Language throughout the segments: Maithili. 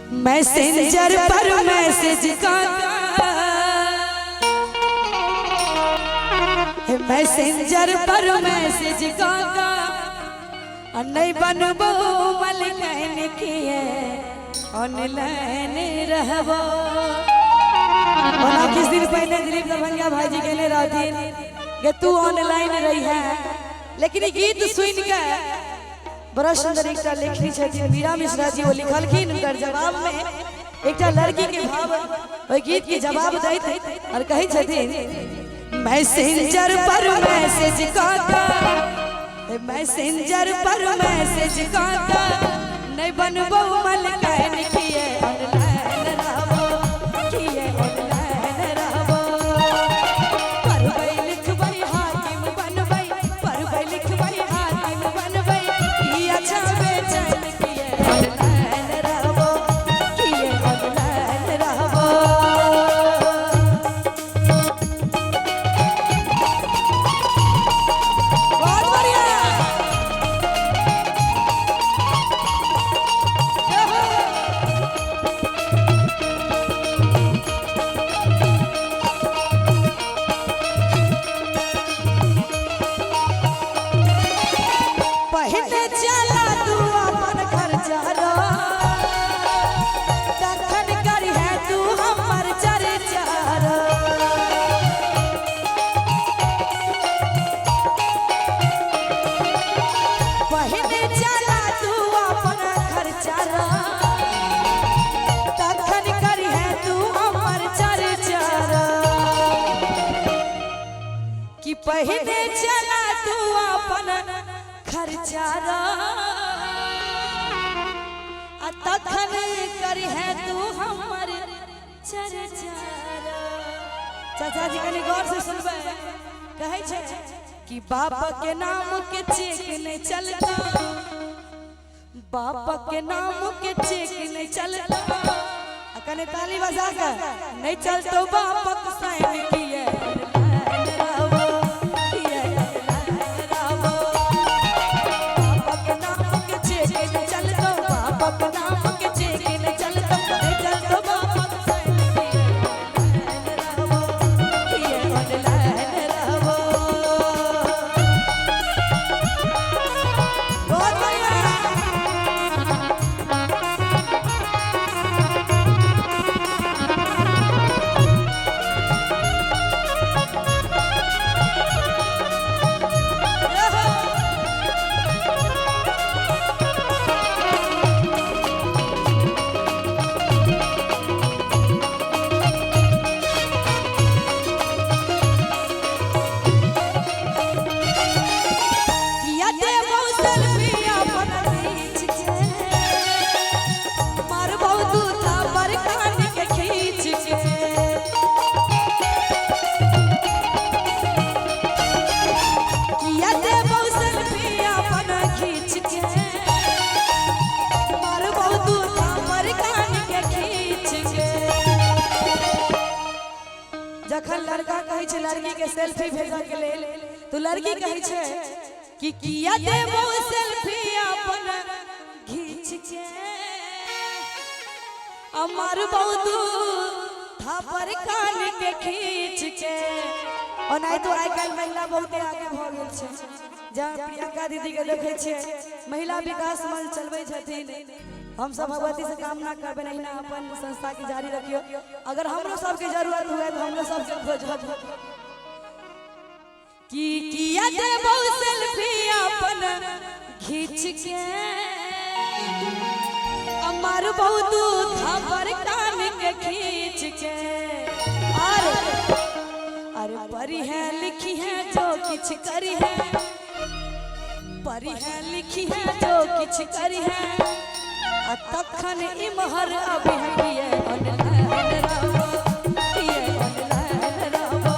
मैसेंजर पर मैसेज का, मैसेंजर पर मैसेज का नहीं बनबो मलकैन किए ऑनलाइन रहबो। ओना किछु दिन पहले दिलीप दरभंगा भाईजी कहने रहथिन कि तू ऑनलाइन रही है, लेकिन ई गीत सुन के बड़ा सुंदर एक लेखनी छथिन मीरा मिश्रा जी, वो लिखलखिन हुनकर जवाब में एक लड़की के भाव ओहि गीत के जवाब दैत और कहै छथिन मैसेंजर पर मैसेज का, मैसेंजर पर मैसेज का नहीं बनबो मलकैन किए ऑनलाइन रहबो, किए ऑनलाइन रहबो। पढ़बै लिखबै हाकिम बनबै, पढ़बै लिखबै हाकिम बनबै, की अच्छा बेचैन किए ऑनलाइन रहबो, किए ऑनलाइन रहबो। बहुत बढ़िया। पहले चला तू अपन खर्चा रो, तखन करी है तू हमर चर्चा रो। पहले चला तू अपन खर्चा रो, तखन करी है तू हमर चर्चा रो। कि पहले चला तू अपन खर्चा रो, आ तखन करी है तू हमर चर्चा रो। चाचा जी कनी गौर से सुनबै, कहै छै कि बाप के नाम के चेक नहीं चलता, बाप के नाम के चेक नहीं चलता, आ कने ताली बजा के नहीं चलतो बापक साइन किए ऑनलाइन रहबो, किए ऑनलाइन रहबो। बापक नाम के चेक नहीं चलतो, बापक नाम के चेक नहीं चलतो, नहीं चलतो बापक साइन किए ऑनलाइन रहबो, किए ऑनलाइन रहबो। बहुत बढ़िया। किया देबौ सेल्फी अपन खींच के, मारबौ दूता पर कान के खींच के। किया देबौ सेल्फी अपन खींच के, मारबौ दूता पर कान के खींच के। जखन लड़का कहै छै लड़की के सेल्फी भेजऽ के लेल, तो लड़की कहै छै कि किया देबो सेल्फी अपन घींच के, अमर बहुत थापर कान के खींच के। ओनाहितो तो आइ काल्हि महिला बहुते आगे भऽ गेल छै। जहाँ प्रियंका दीदी के देखै छियै महिला विकास मंच चलबै छथिन, हम सब भगवती से कामना करबै अहिना अपन संस्था के जारी रखियो। अगर हमरो सबके जरूरत हुए तो हमरो सबके खोजब। कि किया देबो सेल्फी अपन खींच के, अमर बहुत थापर कान के खींच के। अरे अरे परी है लिखी है जो किछ करी है, परी है लिखी है जो किछ करी है, आ तखन इमहर अभी किए ऑनलाइन रहबो, किए ऑनलाइन रहबो।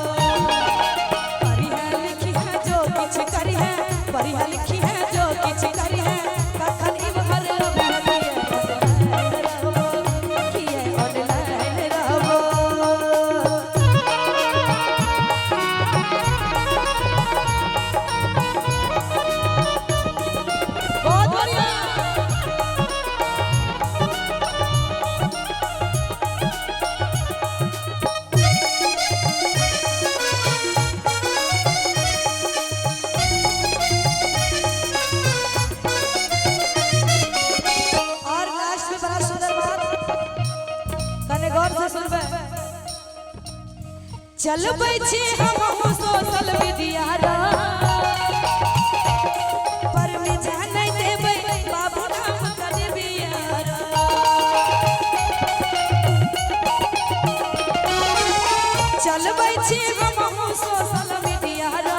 परी है लिखी है जो किछ करी है, परी है लिखी है जो किछ करी है, तखन इमहर अभी किए ऑनलाइन रहबो, किए ऑनलाइन रहबो। बहुत बढ़िया। बड़ा सुंदर बात, कने गौर से सुनबै। चलबै छी हमहूँ सोशल मीडिया रा, पर मिझा नहि देबै बाबू नाम कलबिया रा। चलबै छी हमहूँ सोशल मीडिया रा,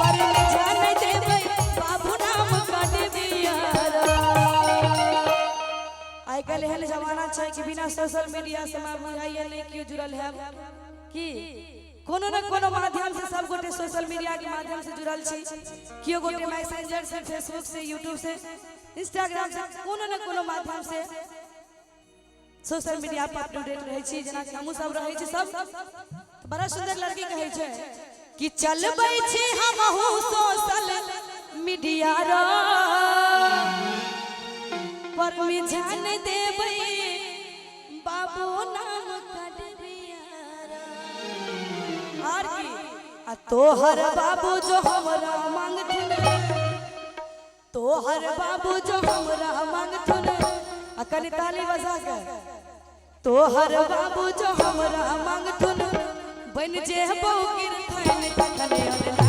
पर मिझा नहि देबै बाबू नाम कलबिया रा। आइ काल्हि एहन जमाना छै कि बिना सोशल मीडिया से हमरा बुझाइए नहि केओ जुड़ल है कि कोनो न कोनो माध्यम से सब गोटे सोशल मीडिया के माध्यम से जुड़ल छी। केओ गोटे मैसेंजर से, फेसबुक से, यूट्यूब से, इंस्टाग्राम से, कोनो न कोनो माध्यम से सोशल मीडिया पर अप टू डेट रहै छी, जेनाकि हमहूँ सब रहै छी सब। तऽ बड़ा सुंदर लड़की कहै छै कि चलबै छी हमहूँ सोशल मीडिया रा, पर मिझा नहि देबै बाबू नाम कटबिया रा। आर की आ तोहर बाबू जो हमरा मांगथुन, तोहर बाबू जो हमरा मांगथुन, आ कनि ताली बजा के, तोहर बाबू जो हमरा मांगथुन बन जेबौ गिरथन तखने।